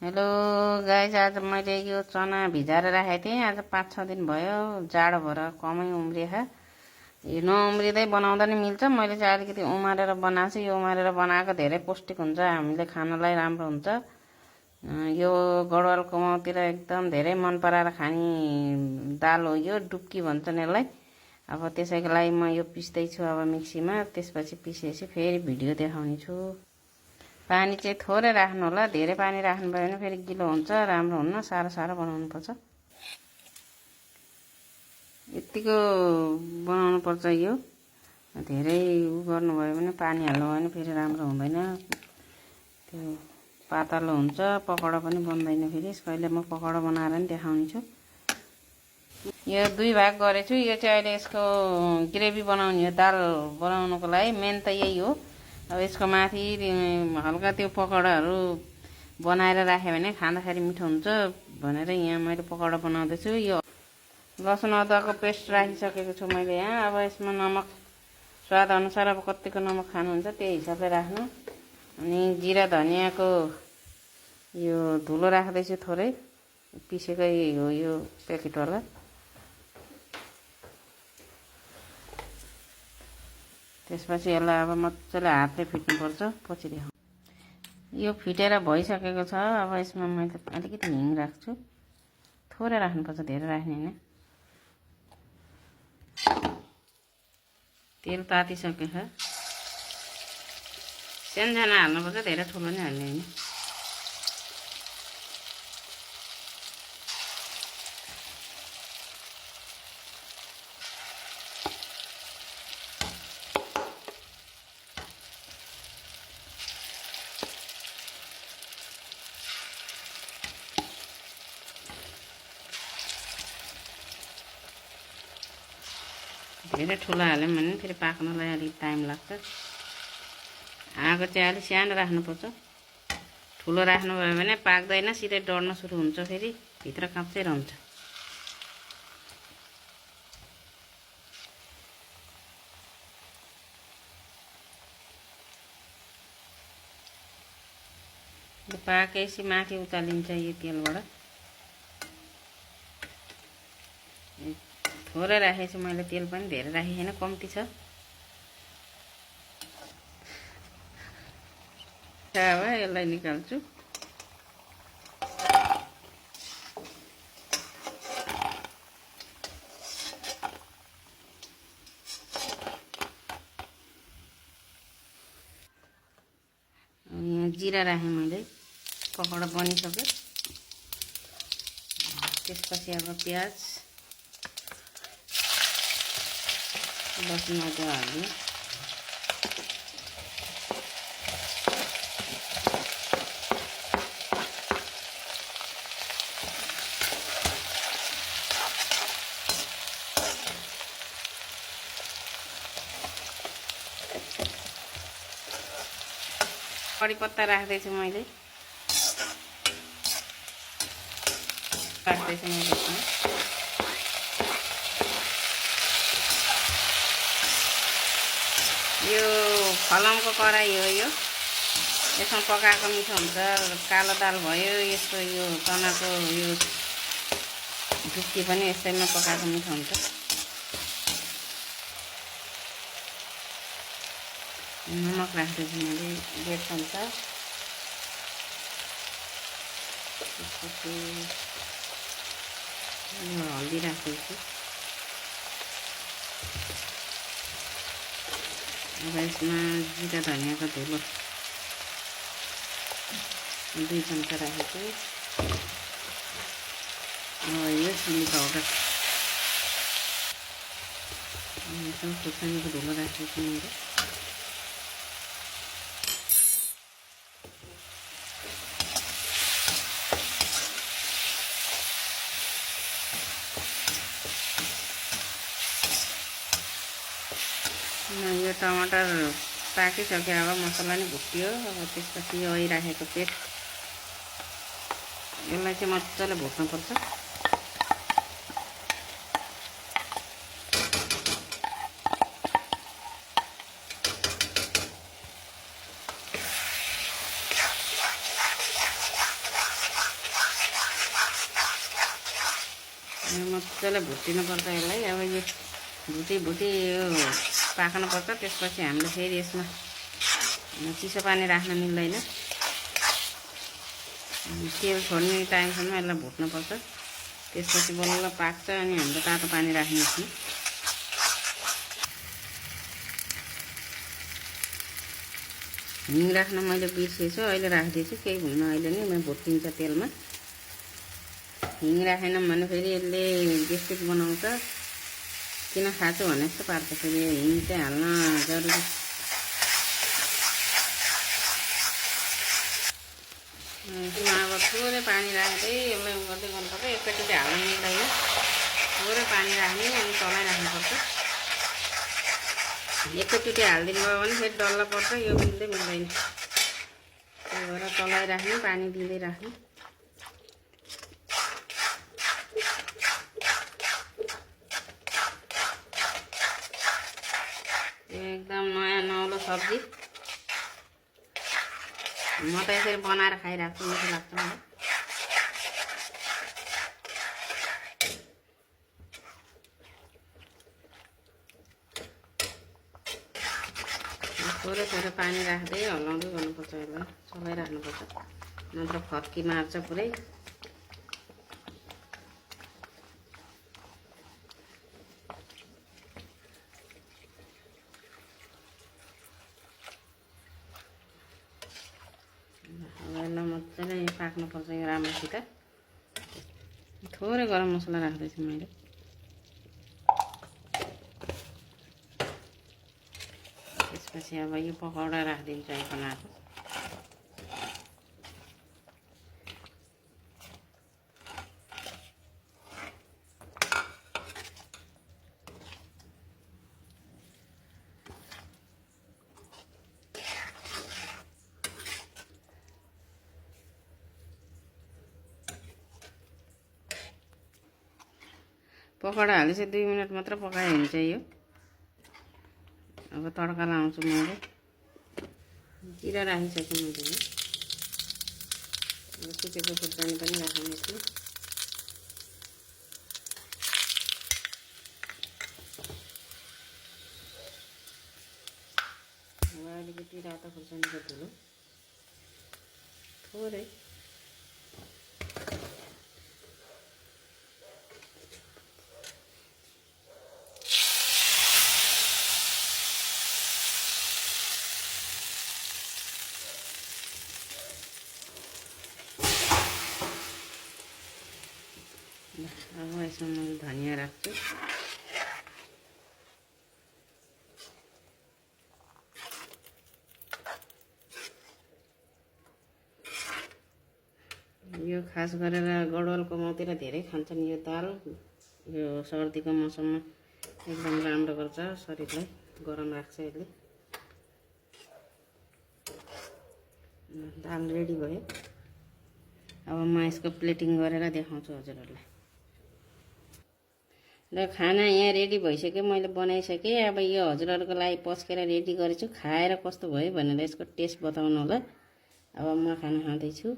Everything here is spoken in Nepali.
हेलो गाइस, आज मैले यो चना भिजाएर राखेको थिएँ। आज 5-6 दिन भयो, जाडो भएर कमै उम्रिएछ। यो नउम्रिँदै बनाउँदा नि मिल्छ। मैले चाहिँ अलिकति उमारेर बनाएको छु। यो उमारेर बनाएको धेरै पौष्टिक हुन्छ, हामीले खानलाई राम्रो हुन्छ। यो गडवाल कुमाउतिर एकदम धेरै मन पराएर खाने दाल हो। यो डुब्की भन्छन् यसलाई। अब त्यसैको लागि म यो पिस्दैछु अब मिक्सीमा। त्यसपछि पिसेपछि फेरि भिडियो देखाउने छु। पानी चाहिँ थोरै राख्नु होला, धेरै पानी राख्नु भयो भने फेरि गिलो हुन्छ, राम्रो हुन्न। साह्रो बनाउनुपर्छ। यतिको बनाउनुपर्छ। यो धेरै गर्नुभयो भने पानी हाल्नु भयो भने फेरि राम्रो हुँदैन, त्यो पातलो हुन्छ, पकौडा पनि बन्दैन। फेरि कहिले म पकौडा बनाएर नि देखाउने छु। यो 2 भाग गरेछु। यो चाहिँ अहिले यसको ग्रेभी बनाउने हो, दाल बनाउनुको लागि। मेन त यही हो। अब यसको माथि हल्का त्यो पकौडाहरू बनाएर राख्यो भने खाँदाखेरि मिठो हुन्छ भनेर यहाँ मैले पकौडा बनाउँदैछु। यो लसुन अदुवाको पेस्ट राखिसकेको छु मैले यहाँ। अब यसमा नमक स्वाद अनुसार, अब कतिको नमक खानुहुन्छ त्यही हिसाबले राख्नु। अनि जिरा धनियाँको यो धुलो राख्दैछु थोरै, पिसेकै हो यो प्याकेटवाला। त्यसपछि यसलाई अब मजाले हातले फिट्नुपर्छ, पछि देखाउँ। यो फिटेर भइसकेको छ। अब यसमा मैले अलिकति हिङ राख्छु, थोरै राख्नुपर्छ, धेरै राख्ने होइन। तेल तातिसकेको छ। सानो हाल्नुपर्छ, धेरै ठुलो नै हाल्ने होइन। धेरै ठुलो हाल्यौँ भने फेरि पाक्नलाई अलिक टाइम लाग्छ। आगो चाहिँ अलिक सानो राख्नुपर्छ। ठुलो राख्नुभयो भने पाक्दैन, सिधै डढ्न सुरु हुन्छ, फेरि भित्र काँचै रहन्छ। पाकेपछि माथि उचालिन्छ यो तेलबाट। थोरै राखेको छु मैले, तेल पनि धेरै राखेको छैन, कम्ती छ। अब यसलाई निकाल्छु। यहाँ जिरा राखेँ मैले, पकौडा बनिसक्यो। त्यसपछि अब प्याज, लसुन अदुवा हाल्नु। कडी पत्ता राख्दैछु मैले, यो फलामको कराई हो। यो यसमा पकाएको मिठो हुन्छ। कालो दाल भयो, यस्तो यो चनाको यो डुब्की पनि यसैमा पकाएको मिठो हुन्छ। नमक राख्दैछु मैले 1.5 चम्चा। त्यसपछि यो हल्दी राख्दैछु। अब यसमा जिरा धनियाँको धुलो 2 चम्चा राखेको। यो चिनी पाउडर, खुर्सानीको धुलो राखेको मैले। यो टमाटर पाकिसक्यो। अब मसला नि भुट्यो। अब त्यसपछि यो राखेको पेस्ट, यसलाई चाहिँ मजाले भुट्नुपर्छ। मजाले भुटिनुपर्छ यसलाई। अब यो भुटी यो पाक्नुपर्छ। त्यसपछि हामीले फेरि यसमा चिसो पानी राख्न मिल्दैन। तेल छोड्ने टाइमसम्म यसलाई भुट्नुपर्छ। त्यसपछि बल्ल पाक्छ अनि हाम्रो तातो पानी राख्ने यसमा। हिङ राख्न मैले बिर्सेछु, अहिले राखिदिएछु। केही हुन्न, अहिले नै भुटिन्छ तेलमा। हिङ राखेनौँ भने फेरि यसले ग्यास्ट्रिक बनाउँछ। किन खाँचो भने जस्तो पार्छ। फेरि हिङ चाहिँ हाल्न जरुरी। अब थोरै पानी राख्दै यसलाई गर्दै गर्नुपर्छ। एकैचोटि हाल्न मिल्दैन। थोरै पानी राख्ने अनि चलाइराख्नुपर्छ। एकैचोटि हालिदिनु भयो भने फेरि डल्लो पर्छ, यो मिल्दै मिल्दैन। त्यही भएर चलाइराख्ने, पानी दिँदै राख्ने। एकदम नयाँ नौलो सब्जी। म त यसरी बनाएर खाइरहेको छु, मिठो लाग्छ मलाई। थोरै थोरै पानी राख्दै हल्लाउँदै गर्नुपर्छ। यसलाई चलाइराख्नुपर्छ, नत्र फत्की मार्छ पुरै। यसलाई मजाले पाक्नुपर्छ यो राम्रोसित। थोरै गरम मसला राख्दैछु मैले। त्यसपछि अब यो पकौडा राखिदिन्छु है बनाएको। पकौडा हालेपछि 2 मिनट मात्र पकाए हुन्छ यो। अब तड्का लाउँछु मैले। जिरा राखिसकेँ मैले। सुकेको खुर्सानी पनि राख्ने यसमा। अब अलिकति रातो खुर्सानीको धुलो थोरै। अब यसमा मैले धनिया राख्छु। यो खास गरेर गडवलको माउतिर धेरै खान्छन् यो दाल। यो सर्दीको मौसममा एकदम राम्रो गर्छ, शरीरलाई गरम राख्छ यसले। दाल रेडी भयो। अब म यसको प्लेटिङ गरेर देखाउँछु हजुरहरूलाई। र खाना यहाँ रेडी भइसक्यो, मैले बनाइसकेँ। अब यो हजुरहरूको लागि पस्केर रेडी गरेछु। खाएर कस्तो भयो भनेर यसको टेस्ट बताउनु होला। अब म खाना खाँदैछु।